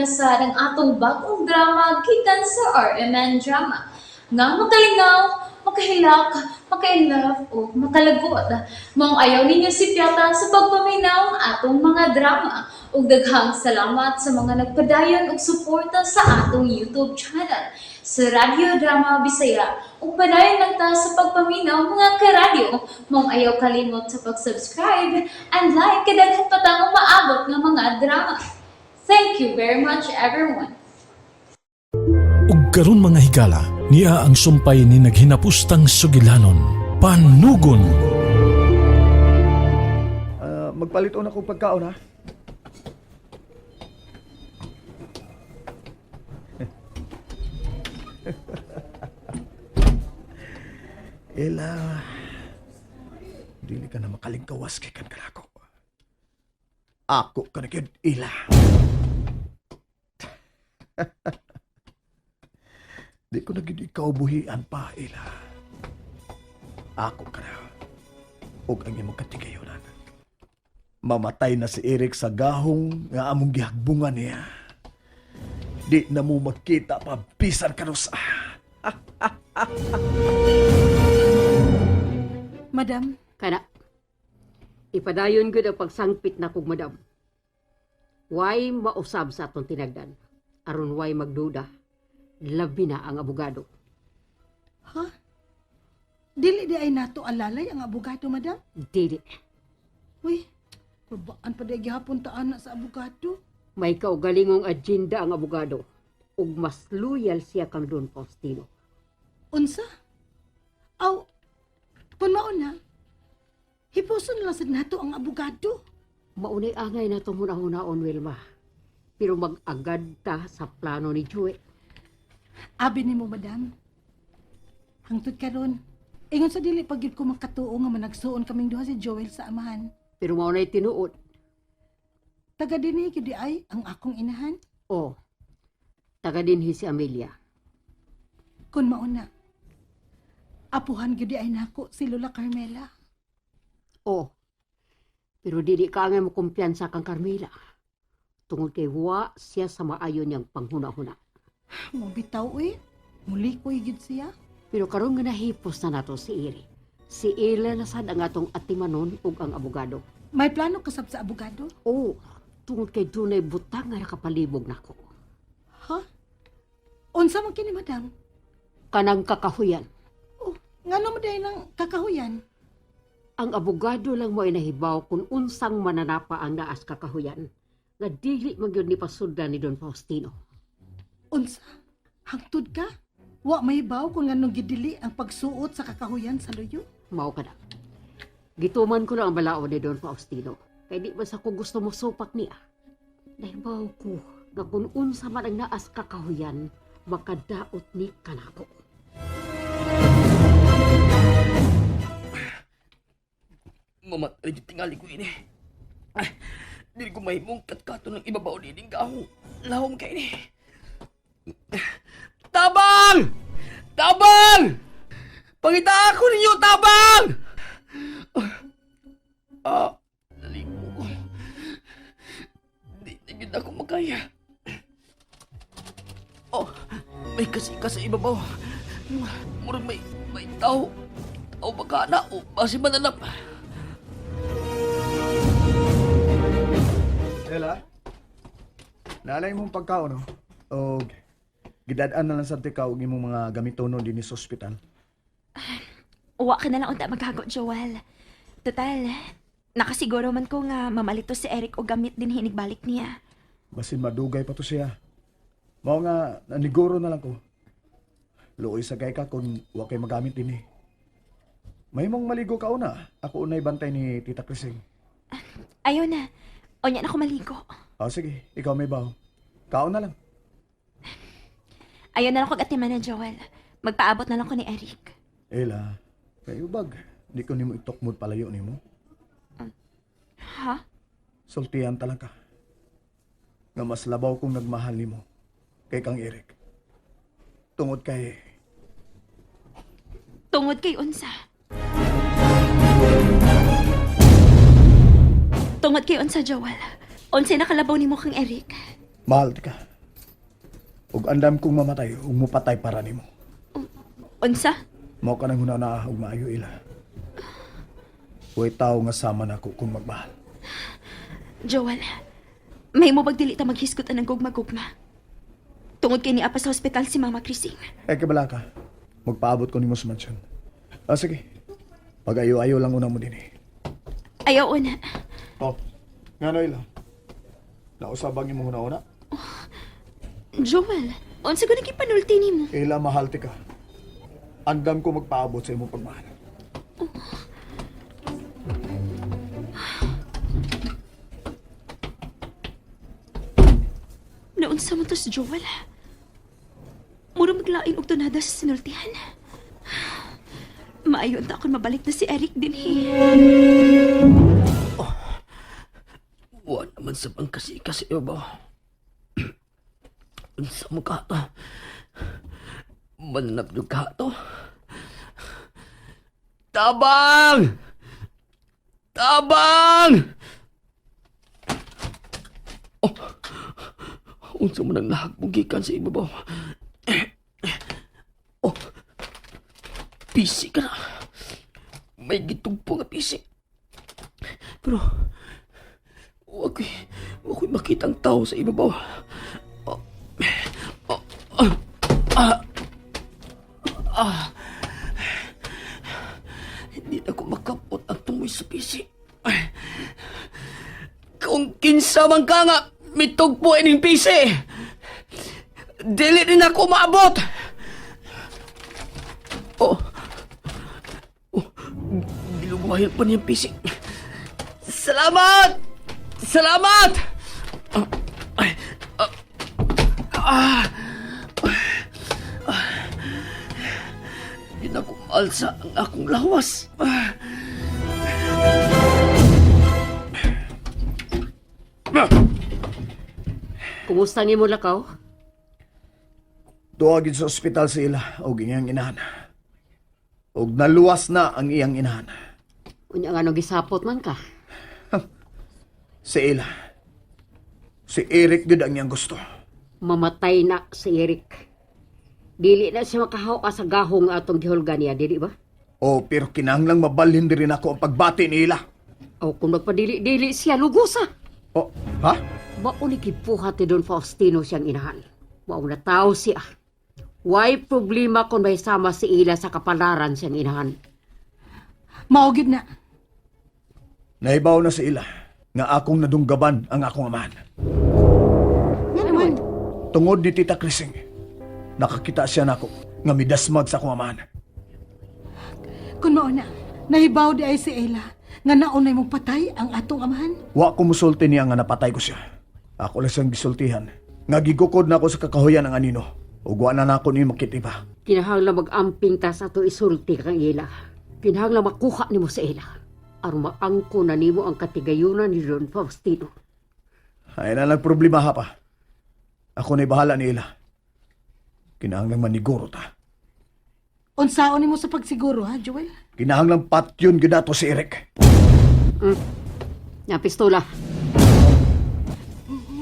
na sad ang atong bag-ong drama gikan sa RMN Drama. Nga makalingaw, makahilak, maka-inlove o makalagot. Maong ayaw ninyo sipyata sa pagpaminaw ang atong mga drama. Ug daghang salamat sa mga nagpadayon og suporta sa atong YouTube channel sa Radyo Drama Bisaya. Ug padayon lang ta sa pagpaminaw, mga karadyo. Maong ayaw kalimot sa pag-subscribe and like kay daghan pa tang umaabot nga mga drama. Thank you very much, everyone. Ug karon, mga higala, niya ang sumpay ni naghinapustang sugilanon, Panugon. Ah, magpalit una kong pagkaon, ha? Ela, dili ka na makalingkawas kay kan kanako. Ako ka na gyud, Ela. Di ko na gyud ikaw buhian pa, Ela. Ako ka na. Ug ang imong katigayonan. Mamatay na si Eric sa gahong nga among gihagbungan niya. Di na mo makita pa bisan kanusa. Madam, Kana. Ipadayon gud ang pagsangpit na kog, madam. Why mausab sa atong tinagdan? Aron why magduda? Labi na ang abogado. Ha? Dili di ay nato alalay ang abogado, madam? Dili. Uy, kurbaan pa di gihapon ta ana sa abogado. May kaugalingong agenda ang abogado. Ug mas loyal siya kang Don Faustino. Unsa? Aw, kung mauna, hipuson lang sad nato ang abogado. Maunay angay na hunahuna-on, Wilma. Pero mag-agad ta sa plano ni Joey. Abi nimo, madam. Hangtod karon, ingon sa dili pag gyud ko makatuo nga managsuon kaming duha si Joel sa amahan. Pero maunay tinuod. Taga dinhi gyud di ay ang akong inahan. O, taga dinhi si Amelia. Kun mauna, apuhan gyud di ay nako si Lola Carmela. O, pero dili ka angay mo kumpiyansa kang Carmela. Tungod kay wa siya sa maayo niyang panghuna-huna. Mo bitaw uy. Muli ko gyud siya. Pero karon nga nahipos na nato si Iri. Si Ila na sad ang atong atimanon ug ang abogado. May plano kasab sa abogado? O, tungod kay dunay butang nga nakapalibog nako. Ha? Unsa man kini, madam? Kanang kakahuyan. Oh, ngano mo dahil ng kakahuyan? Ang abogado lang mo ay nahibaw kung unsang mananapa ang naas kakahuyan. Nga dili man gyud ni pasudlan ni Don Faustino. Unsa? Hangtod ka? Wa may baw kung nganong gidili ang pagsuot sa kakahuyan sa luyo? Mao ka na. Gituman ko lang ang balaod ni Don Faustino. Kay di ba sa ko gusto mo supak niya. Nahibaw ko nga kung unsa man ang naas kakahuyan, makadaot ni kanako. Mamatay di tingali ko ini. Ay, dili ko mahimong katkato ng ibabaw nining gahong. Lahom kay ini. Tabang! Tabang! Pangita ako ninyo, tabang! Ah, naligo ko. Di na gyud ako makaya. Oh, may kasika sa ibabaw. Murag may tao. Tao ba ka na o basi mananap? Ela, naalay mong pagkaon, no? O gidad-an na lang sa tika og imong mga gamitonon dinhi sa ospital. Uwa ka na lang unta maghago, Joel. Total, nakasiguro man ko nga mamalito si Eric o gamit din hinigbalik niya. Basin madugay pa to siya. Mao nga naniguro na lang ko. Luoy sa kay ka kung wa kay magamit dinhi. May mong maligo ka una. Ako unay bantay ni Tita Krising. Ayaw na. Onya na ko maligo. O sige, ikaw may baho. Kaon na lang. Ayaw na lang kog atiman na, Joel. Magpaabot na lang ko ni Eric. Ela, kayo bag. Di ko nimo itukmod palayo nimo. Ha? Sultian talaga. Nga mas labaw kong nagmahal nimo kay kang Eric. Tungod kay Tungod kay unsa. Tungod kay unsa, Joel. Unsay nakalabaw nimo kang Eric. Mahal ka. Ug andam kong mamatay ug mupatay para nimo. Unsa? Mao ka nang hunahuna ug maayo, Ila. Way tao nga sama nako kung magmahal. Joel, may mo dili ta maghisgot anang gugma-gugma? Tungod kay niapa sa ospital si Mama Christine. Eh, kabala ka. Magpaabot ko nimo sa mansyon. Ah, sige. Pag-ayo-ayo lang una mo din eh. Ayaw una. Oh, nga no, Ila? Nausabang imong una-una? Joel, unsa ko nagipanulti nimo? Ila, mahal ti ka. Andam ko magpaabot sa imong pagmahal. Naunsa mo to si Joel? Mura maglain og tunada sa sinultihan. Maayo unta akong mabalik na si Eric dinhi. Wa naman sa bang kasi kasi ibabaw. Unsa mo ka to? Mananap yung ka to? Tabang! Tabang! Oh! Unsa mo nang nahagbong gikan sa ibabaw? Oh! Pisi ka na. May gitugpo nga pisi. Pero, wa ko'y makita ang tao sa ibabaw. Oh, oh, ah, ah, ah. Hindi na ko makapot ang tumoy sa pisi. Ay. Kung kinsa man ka nga, mitugpo ining pisi. Dili din ako maabot. Oh, oh, gilubuhayan pa niyang pisi. Salamat! Salamat! Ah, ay, ah, ah, ah. Di na ko maalsa ang akong lawas. Ah. Kumusta nimo lakaw? Tuwagin sa ospital si Ila og iyang inahan. Og naluwas na ang iyang inahan. Unya nga no gisapot man ka. Si Ila. Si Eric gud ang iyang gusto. Mamatay na si Eric. Dili na siya makahawa sa gahong atong gihulga niya, dili ba? Oh, pero kinahanglang mabalhin diri nako ang pagbati ni Ila. O kung magpadili-dili siya, lugusa. Oh, ha? Mao ni gibuhat ni Don Faustino siyang inahan. Mao na tao siya. Why problema kung may sama si Ila sa kapalaran siyang inahan? Mao gyud na. Nahibaw na si Ila nga akong nadunggaban ang akong amahan. Nga naman. Tungod ni Tita Krising, nakakita siya nako nga midasmag sa akong amahan. Kun mao na, nahibaw di ay si Ella nga naunay mong patay ang atong amahan. Wa ko musulti niya nga napatay ko siya. Ako lang siyang gisultihan. Nga gigukod na ako sa kakahuyan ang anino. Ug wa na nako ni makitiba. Kinahanglan mag-amping ta sa ato isulti kang Ila. Kinahanglan makuha nimo sa Ila. Aron maangko na nimo ang katigayunan ni Don Faustino. Ay na lang problema ha pa. Ako na'y bahala ni Ila. Kinahanglang maniguro ta. Unsaon nimo sa pagsiguro ha, Joel? Kinahanglang patyon gyud nato si Eric. Nga pistola.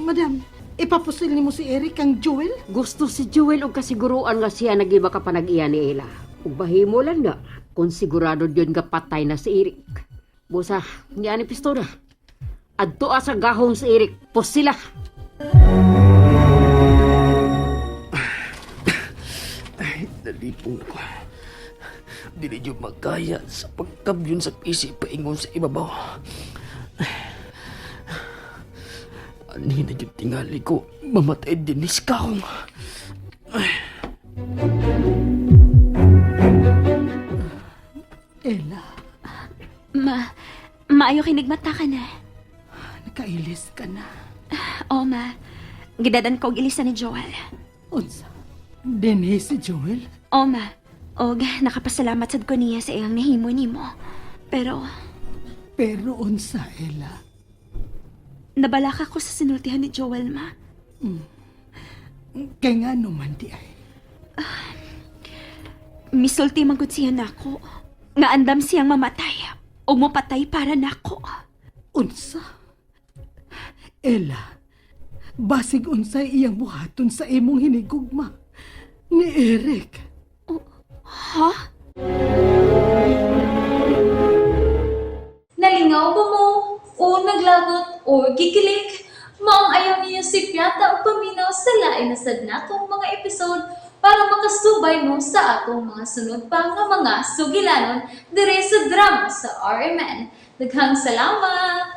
Madam, ipapusil nimo si Eric kang Joel? Gusto si Jewel og kasiguruan nga siya naging makapanag-iya ni Ella. Ug bahimo lang na kung sigurado yun nga patay na si Eric. Busa, niya ni pistola. Adto sa gahong si Eric, pusila. Ay, nalipong ako. Dili jud magkaya sa pagkabyon sa pisi paingon sa ibabaw. Ani na jud tingali ko, mamatay dinis kaong. Ella, Ma, maayo kay nagmata ka na. nakailis ka na. O ma, gidadan ko og ilisa ni Joel. Unsa? Dinhi si Joel? O ma, og nakapasalamat sad ko niya sa iyang nahimo nimo. Pero Pero unsa, Ella? nabalaka ko sa sinultihan ni Joel, ma. Kay nga naman di ay. Misulti man gud siya nako. Nga andam siyang mamatay o mopatay para nako. Unsa? Ella, Basig unsay iyang buhaton sa imong hinigugma ni Eric. Ha? Nalingaw ba mo? O naglagot o gikilig? Maong ayaw niyo si Piata o paminaw sa lain na sad natong mga episode para makasubay mo sa atong mga sunod pa nga mga sugilanon dire sa drama sa RMN. Daghang salamat!